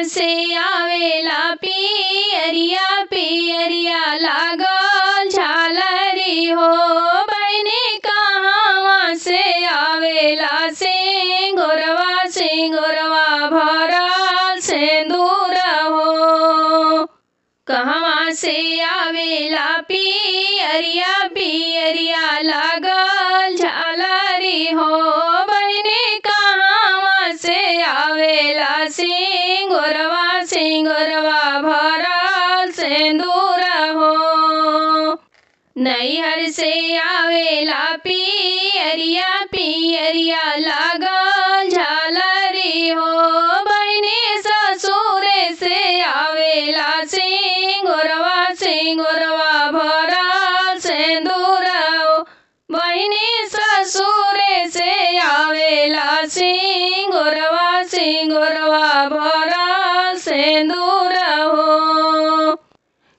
से आवेला पियरिया पियरिया लागल झालरी हो। बहिनी कहवा से आवेला सिंगोरवा सिंगोरवा भरल सिंदूर हो। कहवा से आवेला पियरिया पियरिया लागल झालरी हो। बहिनी कहवा से आवेला सिंगोरवा सिंगोरवा भरल सिंदूर हो। नैहर से आवेला पियरिया पियरिया लागल झालरी हो। बहिनी ससुर से आवेला सिंगोरवा सिंगोरवा भरल सिंदूर हो। बहिनी ससुर से आवेला सिंगोरवा सिंगोरवा भरल सिंदूर हो।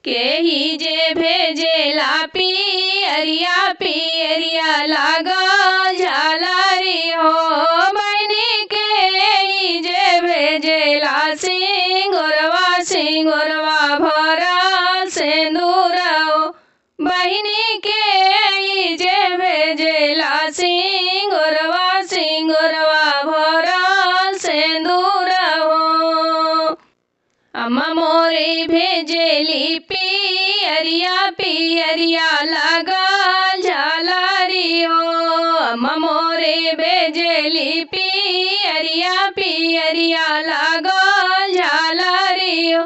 केही जे भेजेला पियरिया पियरिया लागल झालरी हो। बहिनी के जे भेजेला सिंगोरवा सिंगोरवा भरल सिंदूर हो। बहिनी के जे भेजेला सिंगोरवा सिंगोरवा भरल सिंदूर हो। अम्मा मोरे भेजेली पियरिया पियरिया लागल झालरी हो। अम्मा मोरे भेजेली पियरिया पियरिया लागल झालरी हो।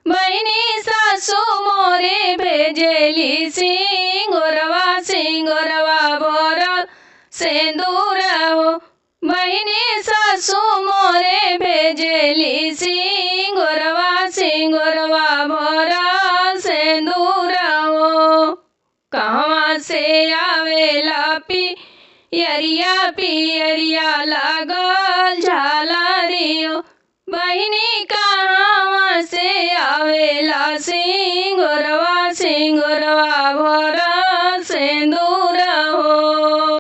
बहिनी सासू मोरे भेजेली सिंगोरवा सिंगोरवा भरल सिंदूर हो। बहिनी सासू मोरे भेजेली सिंगोरवा सिंगोरवा भरल सिंदूर हो। कहवा से आवेला पियरिया पियरिया लागल झालरी हो। बहिनी कहवा से आवेला सिंगोरवा सिंगोरवा